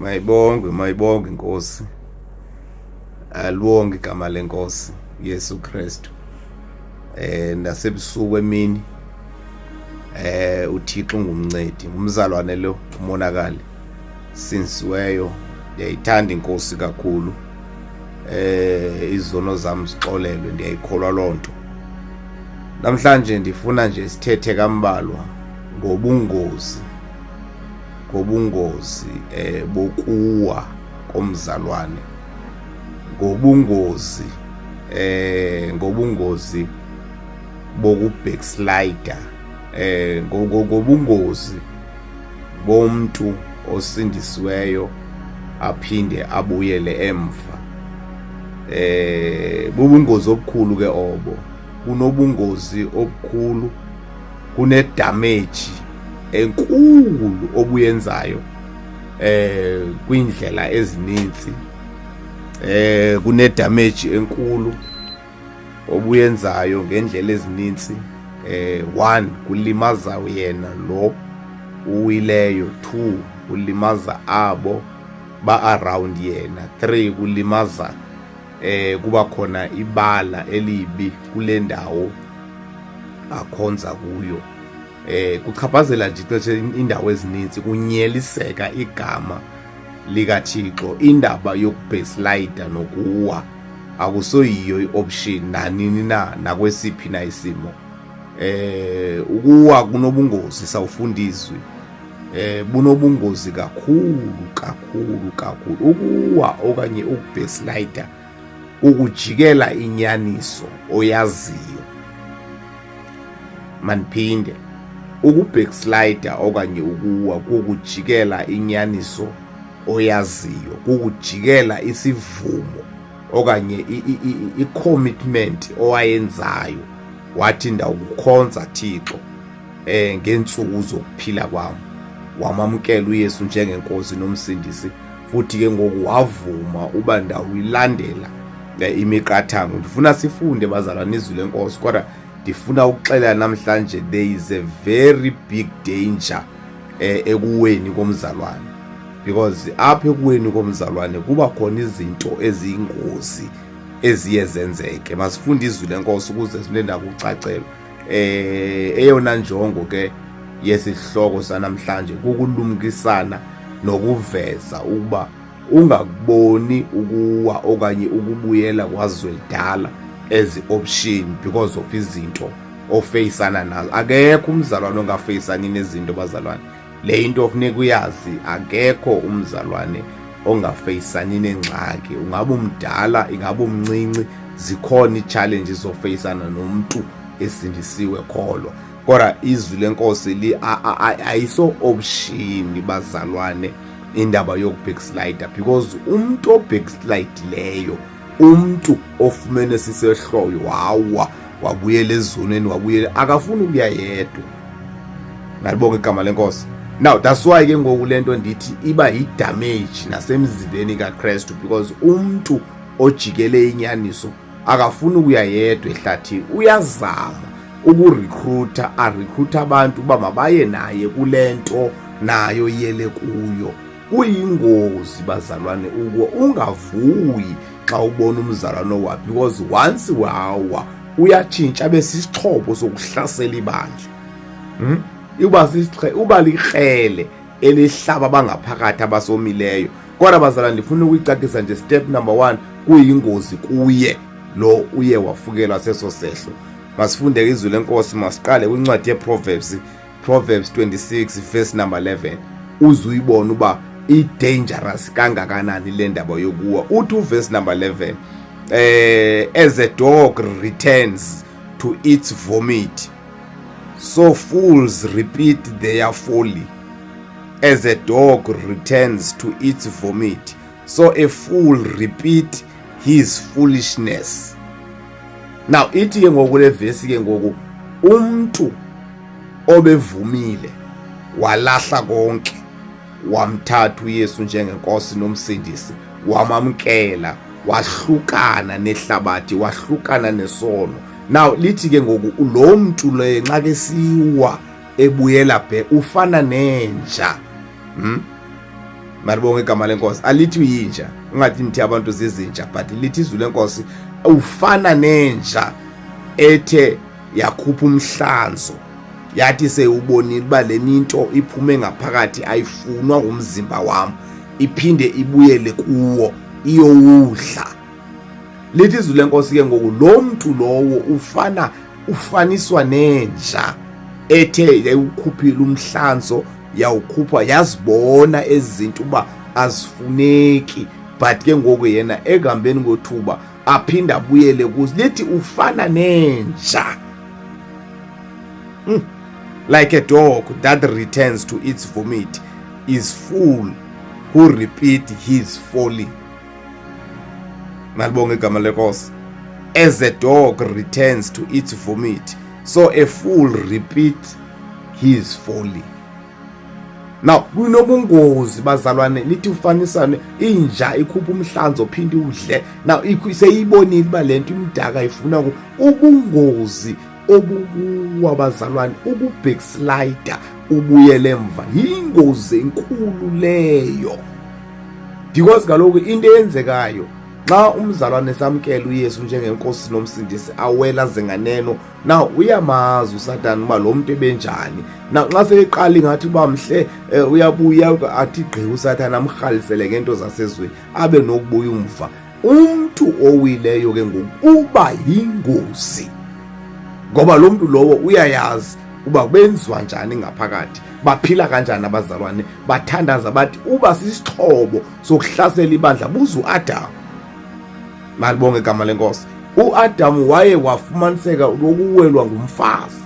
Mayibongwe, mayibongwe inkosi. Aliwonge igama lenkosi Yesu Kristu. Nasebusuku emini uThixo ungumncedi, ngumzalwane lo umonakali sinsiweyo. Ndiyayithanda inkosi kakhulu. Izono zam zixolelwe, ndiyayikholwa loo nto. Namhlanje ndifuna nje sithethe kambalwa ngobungozi bokuwa komzalwane, ngobungozi bokubackslider, ngobungozi bomntu osindisiweyo aphinde abuyele emva. Bubungozi obukhulu ke obo, kunobungozi obukhulu, kunedamage enkulu obuyenzayo kwindlela ezininzi, kunedamage enkulu obuyenzayo ngendlela ezininzi. One, kulimaza yena lo uwileyo. Two, kulimaza abo ba around yena. Three, kulimaza kuba khona ibala elibi kule ndawo akhonza kuyo. Kuchaphazela nje ixesha indawo ezininzi, kunyeliseka igama likaThixo. Indaba yokubackslide nokuwa akusoyiyo ioption nanini na, nakwesiphi na isimo. Ukuwa kunobungozi, sawufunda izwi. Bunobungozi kakhulu kakhulu kakhulu ukuwa okanye ukubackslide, ukujikela inyaniso oyaziyo. Maniphinde, ukubackslide okanye ukuwa kukujikela inyaniso oyaziyo, kukujikela isivumo okanye i-commitment owayenzayo, wathi ndawukukhonza Thixo ngeentsuku zokuphila kwam. Wamamkela uYesu njengenkosi nomsindisi, futhi ke ngoku wavuma uba ndawuyilandela imiqathango. Ndifuna sifunde, bazalwane, izwi lenkosi, kodwa ndifuna ukuxelela namhlanje there is a very big danger ekuweni komzalwane, because apha ekuweni komzalwane kuba khona izinto eziyingozi eziye zenzeke. Masifunde izwi lenkosi ukuze sinendaba ucacelwe. Eyona njongo ke yesihloko sanamhlanje kukulumkisana nokuveza ukuba ungakuboni ukuwa okanye ukubuyela kwazwelidala as option because of izinto ofeyisana nazo. Akekho umzalwane ongafeyisani nezinto, bazalwane. Le into ofuneka uyazi, akekho umzalwane ongafeyisani nengxaki. Ungabe umdala, ingabe umncinci, zikhona ii-challenges ofeyisana nomntu esindisiwe, kholwa. Kodwa izwi lenkosi li ayiso option, bazalwane, indaba yokubackslide, because umuntu obackslidileyo, umuntu ofumene sisehloyo wawa, wabuyela ezonweni, wabuyela, akafuni ukuya yedwa. Nalibonga igama lenkosi. Now that's why ke ngoku lento ndithi iba yi-damage nasemzimbeni kaKristu, because umuntu ojikele inyaniso akafuni ukuya yedwa ehlathini, uyazama ukurecruita, arecruita abantu uba mabaye naye kule nto nayo yele kuyo. Kuyingozi, bazalwane, uko ungavuyi xa ubona umzalwane owa, because once wawa uyatshintsha abe sisixhobo sokuhlasela ibandla. Uba likrele elihlaba abangaphakathi abasomileyo. Kodwa bazalwane, ndifuna ukuyicacisa nje, step number 1, kuyingozi kuye lo uye wafukelwa seso sehlo. Masifunde izwi lenkosi, masiqale kwincwadi yeProverbs, Proverbs 26 verse number 11, uze uyibone uba i-dangerous kangakanani le ndaba yokuwa. Uthi uverse number 11, "As a dog returns to its vomit, so fools repeat their folly. As a dog returns to its vomit, so a fool repeat his foolishness." Now ithi ke ngoku le vesi ke ngoku, umntu obevumile walahla konke, wamthatha uYesu njengenkosi nomsindisi, wamamkela, wahlukana nehlabathi, wahlukana nesono. Now lithi ke ngoku lo mntu le nxa ke siwa ebuyela bhe ufana nenja. Malibonge igama lenkosi. Alithi uyinja, ungathi nithi abantu zizinja, but lithi izwi lenkosi ufana nenja ethe yakhupha umhlanzo, yathi sewubonile uba le into iphume ngaphakathi ayifunwa ngumzimba wam, iphinde ibuyele kuwo iyowudla. Lithi izwi lenkosi ke ngoku lo mntu lowo ufana ufaniswa nenja ethe yayikhuphile umhlanzo, yawukhupha, yazibona ezinto uba azifuneki, but ke ngoku yena ekuhambeni kwethuba aphinde abuyele kuzo. Lithi ufana nenja. Like a dog that returns to its vomit is fool who repeat his folly. Malibonge igama lenkosi. As a dog returns to its vomit, so a fool repeat his folly. Now kunobungozi bazalwane, lithi ufanisane inja ikhupha umhlanzo phinde udle. Now seyibonile uba lento imdaka ifuna ubungozi obukuwa bazalwane, ukubackslider ubuyele emva yingozi enkulu leyo, because kaloku into eyenzekayo xa umzalwane samkela uYesu njengenkosi nomsindisi awela zenganeno, now uyamazi uSatana uba lo muntu ebenjani. Now xa seyeqala ingathi uba mhle, uyabuya athi gqi uSathana amrhalisele ngento zasezweni, abe nokubuya umva. Umntu owileyo ke ngoku uba yingozi, ngoba lo mntu lowo uyayazi uba benziwa njani ngaphakathi, baphila kanjani abazalwane, bathandaza bathi uba sisixhobo sokuhlasela ibandla. Buza uAdam, malibonge igama lenkosi. uAdam waye wafumaniseka lokuwelwa ngumfazi,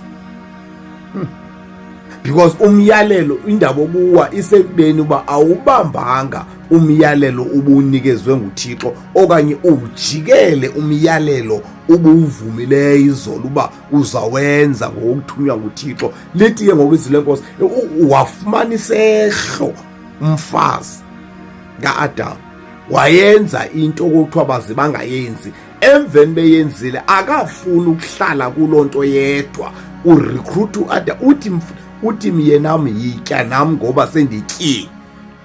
Because umyalelo, indaba okuwa isekubeni uba awubambanga umyalelo ubunikezwe nguThixo, okanye ujikele umyalelo ubuwuvumileyo izolo uba uzawenza ngokuthunywa nguThixo. Lithi ke ngoku izwi lenkosi, wafumana isehlo umfazi kaAdam, wayenza into okuthiwa baze bangayenzi. Emveni beyenzile, akafuni ukuhlala kuloo nto yedwa, urecruit uAdam, uthi myenam yitya nam ngoba sendityile.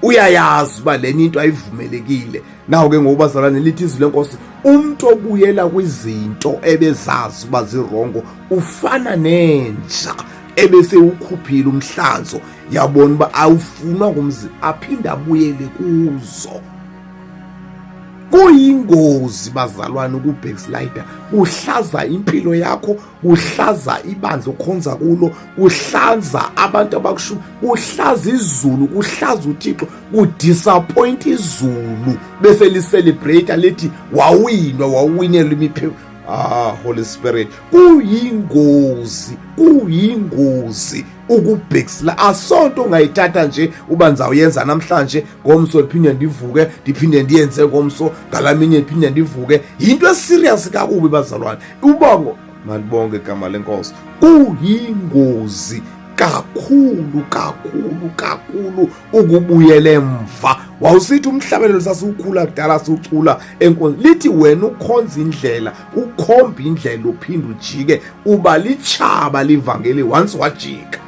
Uyayazi uba lena into ayivumelekile. Nawo ke ngoku bazalwane, lithi izwi lenkosi, umntu obuyela kwizinto ebezazi uba zirongo ufana nenja ebesewukhuphile umhlanzo, yabona uba awufunwa ngumzi, aphinde abuyele kuzo. Kuyingozi bazalwane ukubackslider, kuhlaza impilo yakho, kuhlaza ibandla okhonza kulo, kuhlaza abantu abakushu, kuhlaza izulu, kuhlaza uThixo, kudisappoint izulu bese licelebrate lithi wawinwa, wawinelwa imiphe. Holy Spirit, kuyingozi, kuyingozi ukubackslider. Asonto ongayithatha nje uba ndizawuyenza namhlanje, ngomso ndiphinde ndivuke, ndiphinde ndiyenze ngomso, ngalaminye ndiphinde ndivuke. Yinto eserious kakubi bazalwane. Ubongo, malibonge igama lenkosi. Kuyingozi kakhulu kakhulu kakhulu ukubuyela emva. Wawusithi umhlabelelo sasiwukhula kudala siwucula enkonzo, lithi wena ukhonza indlela, ukhomba indlela, uphinde ujike, uba litshaba livangeli once wajika.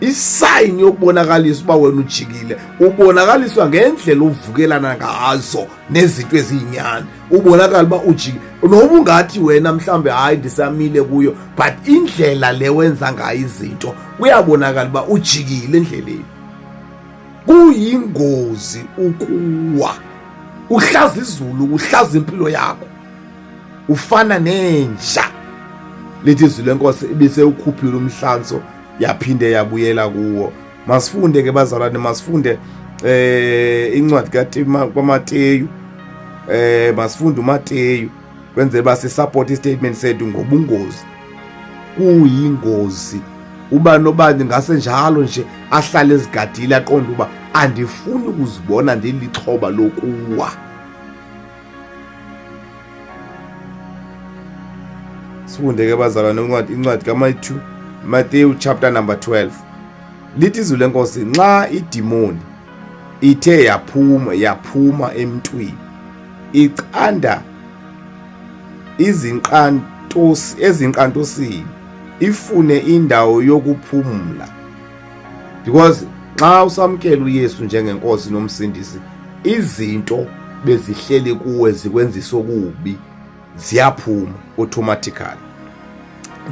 Isayini yokubonakalisa uba wena ujikile ubonakaliswa ngendlela ovukelana ngazo nezinto eziyinyani, ubonakala uba ujikile. Noba ungathi wena mhlawumbe hayi ndisamile kuyo, but indlela le wenza ngayo izinto kuyabonakala uba ujikile endleleni. Kuyingozi ukuwa, uhlaza izulu, uhlaza impilo yakho, ufana nenja. Lithi izwi lenkosi ibisewukhuphile umhlanso, yaphinde yabuyela kuwo. Masifunde ke bazalwane, masifunde incwadi kaMateyu, masifunde uMateyu kwenzela uba sisupport istatement sethu ngobungozi. Kuyingozi uba nobani ngase njalo nje ahlale ezigadile, aqonde uba andifuni ukuzibona ndilixhoba lokuwa. Sifunde ke bazalwane incwadi kaMatthew, Matthew chapter number 12. Lithi izwi lenkosi, nxa idimoni ithe yaphuma emntwini, icanda ezinqantosini, ifune indawo yokuphumla. Because Xa usamkela uYesu njengenkosi nomsindisi, izinto bezihleli kuwe zikwenzisa okubi ziyaphuma automatically.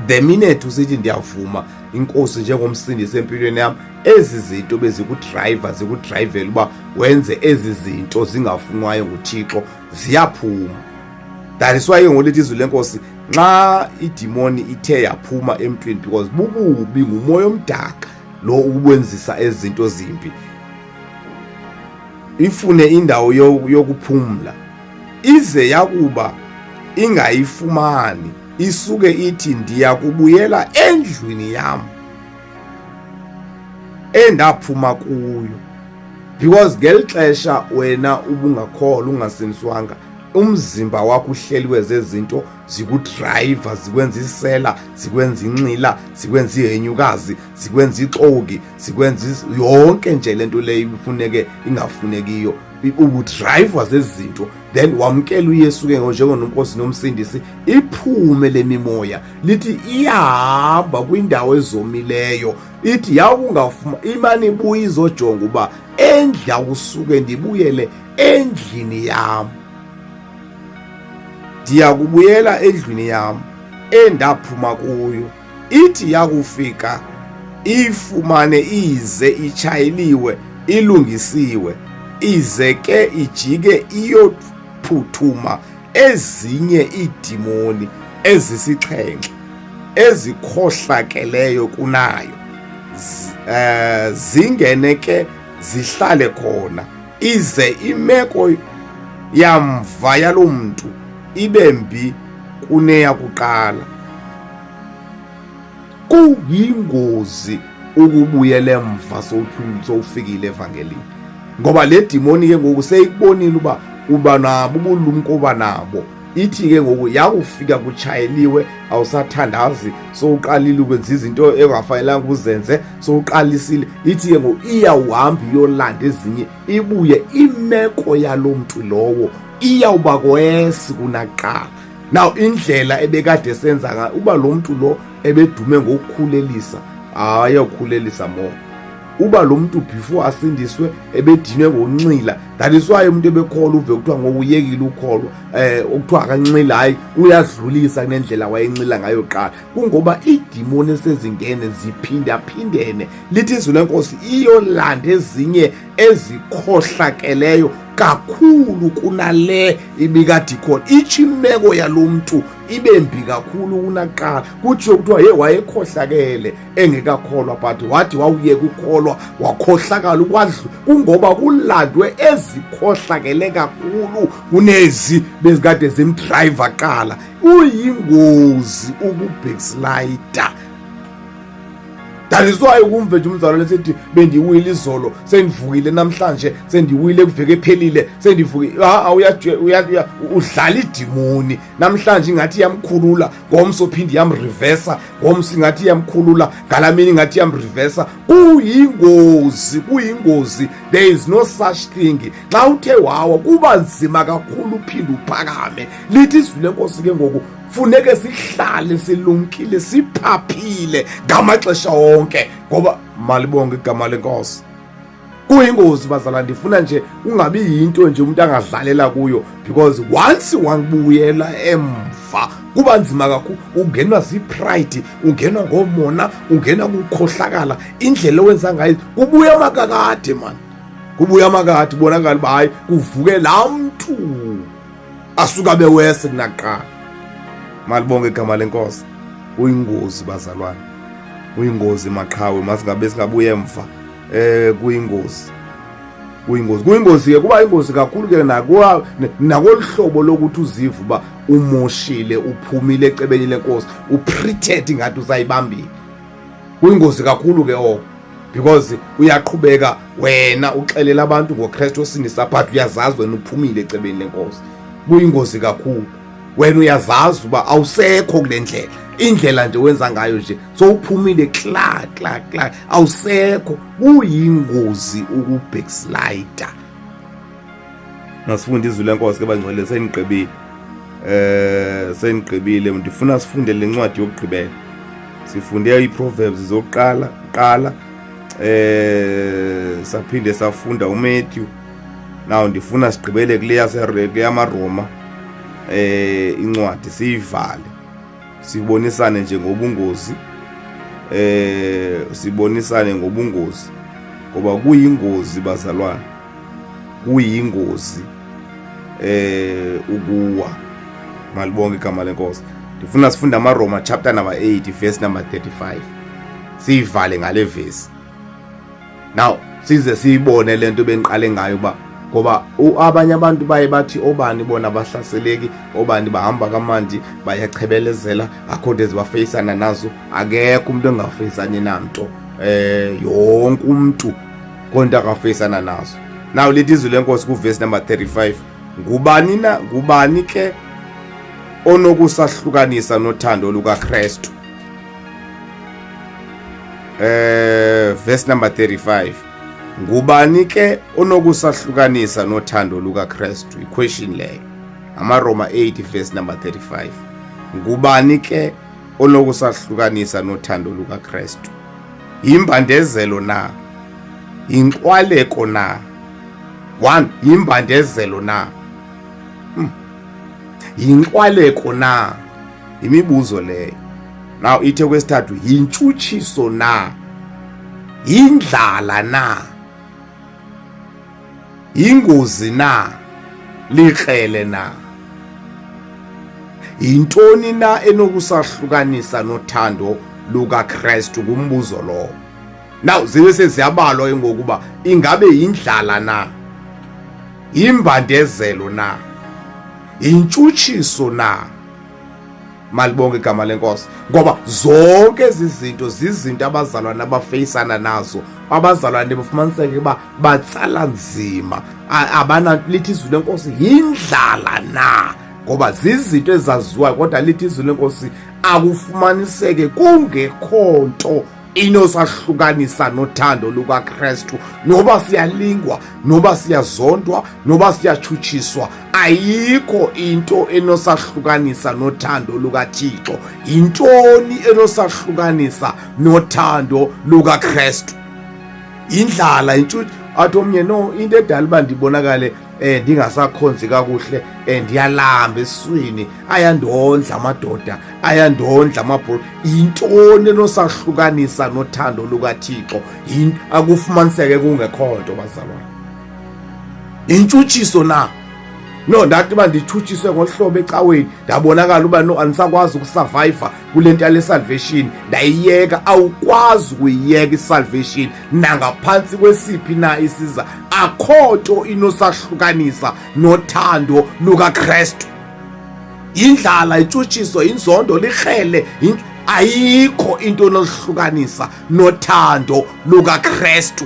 The minute usithi ndiyavuma inkosi njengomsindisi empilweni yam, ezi zinto bezikudrayiva zikudrayivela uba wenze ezi zinto zingafunwayo nguThixo ziyaphuma. That is why ke ngolithi izwi lenkosi nxa idimoni ithe yaphuma emntwini, because bububi, ngumoya omdaka lo ukwenzisa ezinto zimbi, ifune indawo yokuphumla, ize yakuba ingayifumani isuke ithi ndiya kubuyela endlwini yam endaphuma kuyo. Because ngeli xesha wena ubungakholwa, ungasindiswanga, umzimba wakho uhleliwe zezinto zikudrayiva, zikwenza isela, zikwenza inxila, zikwenza ihenyukazi, zikwenza ixoki, zikwenza yonke nje le nto leyo ifuneke ingafunekiyo, ubudrayivwa zezinto. Then wamkela uYesu ke njengononkosi nomsindisi, iphume le mimoya. Lithi iyahamba kwindawo ezomileyo, ithi yakungafuma imane ibuye izojonga uba endla usuke ndibuyele endlini yam, ndiya kubuyela endlwini yam endaphuma kuyo. Ithi yakufika ifumane ize itshayeliwe, ilungisiwe, ize ke ijike iyophuthuma ezinye iidimoni ezisixhenxe ezikhohlakeleyo kunayo, zingene ke zihlale khona, ize imeko yamva yaloo mntu ibe mbi kuneyakuqala. Kuyingozi ukubuyela emva sowufikile evangelini, ngoba le dimoni ke ngoku seyikubonile uba uba nabo ubulumko, uba nabo. Ithi ke ngoku yakufika kutshayeliwe, awusathandazi, sowuqalile ukwenza izinto engafanelanga uzenze, sowuqalisile, ithi ke ngoku iyawuhamba iyolanda ezinye, ibuye imeko yalo mntu lowo iyawuba kwesi kunakuqala. Now indlela ebekade senza ngayo, uba lo mntu lo ebedume ngokukhulelisa, hayi, ukhulelisa more. Uba lo mntu before asindiswe ebedinwe ngokunxila, that is why umuntu ebekholwa uve kuthiwa ngokuyekile ukholwa, okuthiwa akanxila, hayi, uyadlulisa kunendlela wayenxila ngayo kuqala. Kungoba iidimoni esezingene ziphindaphindene. Lithi izwi lenkosi iyolanda ezinye ezikhohlakeleyo kakhulu kunale ibikade ikhona, itsho imeko yalo mntu ibe mbi kakhulu kunakuqala. Kutshiwo kuthiwa ye wayekhohlakele engekakholwa, but wathi wawuyeka ukukholwa wakhohlakala ukwadlu. Kungoba kulandwe ezikhohlakele kakhulu kunezi bezikade zimdrayiva kuqala. Uyingozi ukubackslida. That is why ukumve nje umzalwane sithi bendiwile izolo, sendivukile namhlanje, sendiwile kuveke ephelile, sendivukile. Ha, udlala idimoni namhlanje ingathi iyamkhulula, ngomso phinde iyamreversa, ngomso ingathi iyamkhulula, ngalamini ingathi iyamreversa. Kuyingozi, kuyingozi. There is no such thing. Xa uthe wawa kuba nzima kakhulu uphinde uphakame. Lithi izwi lenkosi ke ngoku funeke sihlale silumkile, siphaphile ngamaxesha wonke, ngoba malibonge igama lenkosi. Kuyingozi bazala, ndifuna nje ungabi yinto nje umuntu angadlalela kuyo, because once wabuyela emva kuba nzima kakhulu. Ungenwa zipride, ungenwa ngomona, ungenwa kukhohlakala, indlela owenza ngayo kubuya amakakade man, kubuya amakade, bonakala uba hayi kuvuke laa mntu asuka bewese kunakuqala. Malibonge igama lenkosi. Uyingozi bazalwane, uyingozi maqhawe, masingabe singabuye emva. Kuyingozi, kuyingozi, kuyingozi ke, kuba ingozi kakhulu ke nakolu hlobo lokuthi uzive uba umoshile, uphumile ecebeni lenkosi, upretend ngathi usayibambile. Kuyingozi kakhulu ke oko, because uyaqhubeka wena uxelela abantu ngoKristu osindisa, but uyazazi wena uphumile ecebeni lenkosi. Kuyingozi kakhulu. Wena uyazazi uba awusekho kule ndlela, indlela nje wenza ngayo nje sowuphumile kla kla kla, awusekho. Kuyingozi ukubackslida. Masifunde izwi lenkosi ke bangcwele, senigqibile. Senigqibile, ndifuna sifunde le ncwadi yokugqibela. Sifunde iProverbs zokuqala qala. Saphinde safunda uMatthew. Now ndifuna sigqibele kule yaseYamaRoma, incwadi siyivale, sibonisane nje ngobungozi, sibonisane ngobungozi, ngoba kuyingozi bazalwane, kuyingozi ukuwa. Malibonke igama lenkosi. Ndifuna sifunde amaRoma chapter number 8 verse number 35, siyivale ngale verse. Now size siyibone lento bengiqale ngayo uba, ngoba abanye abantu baye bathi obani bona bahlaseleki, obani bahamba kamandi, bayachebelezela, akho nto ezibafeyisana nazo. Akekho umuntu engafeyisani namnto, yonke umuntu konto akafeyisana nazo. Now lithi izwi lenkosi kuverse number 35, ngubani na, ngubani ke onokusahlukanisa nothando lukaKristu? Verse number 35, ngubani ke onokusahlukanisa nothando lukaKristu? Iquestion leyo. AmaRoma 8 verse number 35, ngubani ke onokusahlukanisa nothando lukaKristu? Yimbandezelo na? Inxwaleko na? One, yimbandezelo na? Yinxwaleko na? Imibuzo leyo. Now ithe kwesithathu, yintshutshiso na? Yindlala na? Yingozi na? Likrele na? Yintoni na enokusahlukanisa nothando lukaKristu? Ngumbuzo lowo. Now zibe seziyabalwa ngokuba ingabe yindlala na, yimbandezelo na, yintshutshiso na? Malibonke igama lenkosi, ngoba zonke ezi zinto zizinto abazalwane abafeyisana nazo. Abazalwane bafumaniseke uba batsala nzima, abana. Lithi izwi lenkosi, yindlala na? Ngoba zizinto ezaziwayo, kodwa lithi izwi lenkosi akufumaniseke kungekho nto inosahlukanisa nothando lukaKristu. Noba siyalingwa, noba siyazondwa, noba siyatshutshiswa, ayikho into enosahlukanisa nothando lukaThixo. Yintoni enosahlukanisa nothando lukaKristu? Indlala, intshuthu. Athi omnye, no, into edala uba ndibonakale ndingasakhonzi kakuhle, ndiyalamba esiswini, ayandondla amadoda, ayandondla amabholo. Yintoni enosahlukanisa nothando lukaThixo? Akufumaniseke kungekho nto bazalwane. Intshutshiso na? No, ndathi uba nditshutshiswe ngohlobo ecaweni, ndabonakala uba no, andisakwazi ukusurviva kule nto yale salvation, ndayiyeka. Awukwazi ukuyiyeka isalvation nangaphantsi kwesiphi na isiza. Akho nto inosahlukanisa nothando lukaKristu. Indlala, intshutshiso, inzondo, likrele, ayikho into onohlukanisa nothando lukaKristu.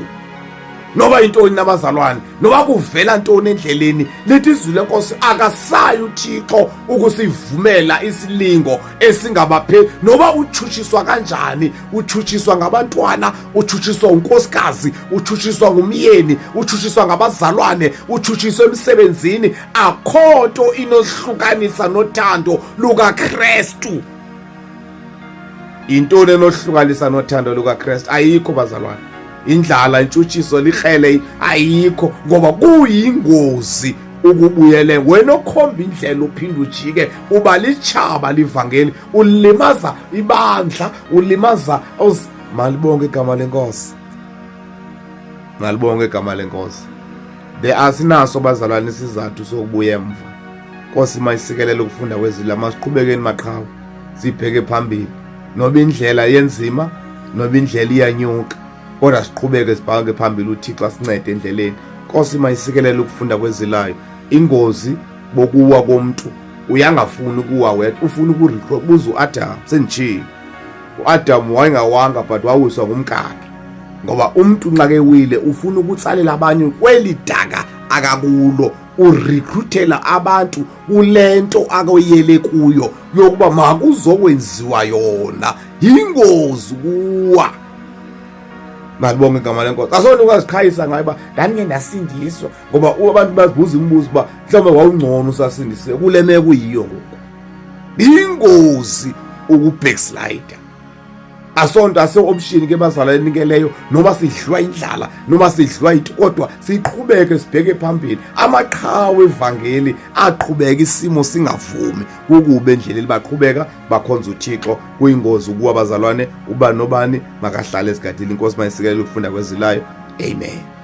Noba yintoni nabazalwane, noba kuvela ntoni endleleni, lithi izwi lenkosi akasayi uThixo ukusivumela isilingo esingabaphe. Noba utshutshiswa kanjani, utshutshiswa ngabantwana, utshutshiswa unkosikazi, utshutshiswa ngumyeni, utshutshiswa ngabazalwane, utshutshiswa emsebenzini, akho nto inohlukanisa nothando lukaKristu. Yintoni enohlukanisa nothando lukaKristu? Ayikho bazalwane. Indlala, intshutshiso, likrele, ayikho, ngoba kuyingozi ukubuyele wena okhomba indlela uphinde ujike, uba litshaba livangeli, ulimaza ibandla, ulimaza. Malibonke igama lenkosi, malibonke igama lenkosi. The asinaso bazalwane isizathu sokubuya emva. Nkosi mayisikelele ukufunda kwezwi. Masiqhubekeni maqhawe, sibheke phambili, noba indlela yenzima, noba indlela iyanyuka, kodwa siqhubeke sibhake phambili. UThixo asincede endleleni. Nkosi mayisikelele ukufunda kwezilayo. Ingozi bokuwa komuntu, uyangafuni ukuwa wedwa, ufuna ukurecruit. Buza uAdam, senditshilo, uAdam wayengawanga but wawiswa ngumkakhe, ngoba umuntu nxa kewile ufuna ukutsalela abanye kweli daka akakulo, urecruitela abantu kulento akoyele kuyo yokuba makuzokwenziwa yona. Yingozi kuwa. Malibonke igama lenkosi. Asona ungaziqhayisa ngayo uba ndandike ndasindiswa, ngoba abantu bazibuza imibuzo uba mhlawumbe wawungcono usasindisiwe kule meko uyiyo ngoku. Yingozi ukubackslide. Asonto ase-option ke bazalwane ke leyo, noma sidliwa indlala noma sidliwa into, kodwa siqhubeke sibheke phambili. Amaqhawe evangeli aqhubeka isimo singavumi, kukube endleleni baqhubeka bakhonza uThixo. Kuyingozi ukuwa bazalwane, uba nobani makahlale esigadini. Inkosi mayisikelele ukufunda kwezilayo. Amen.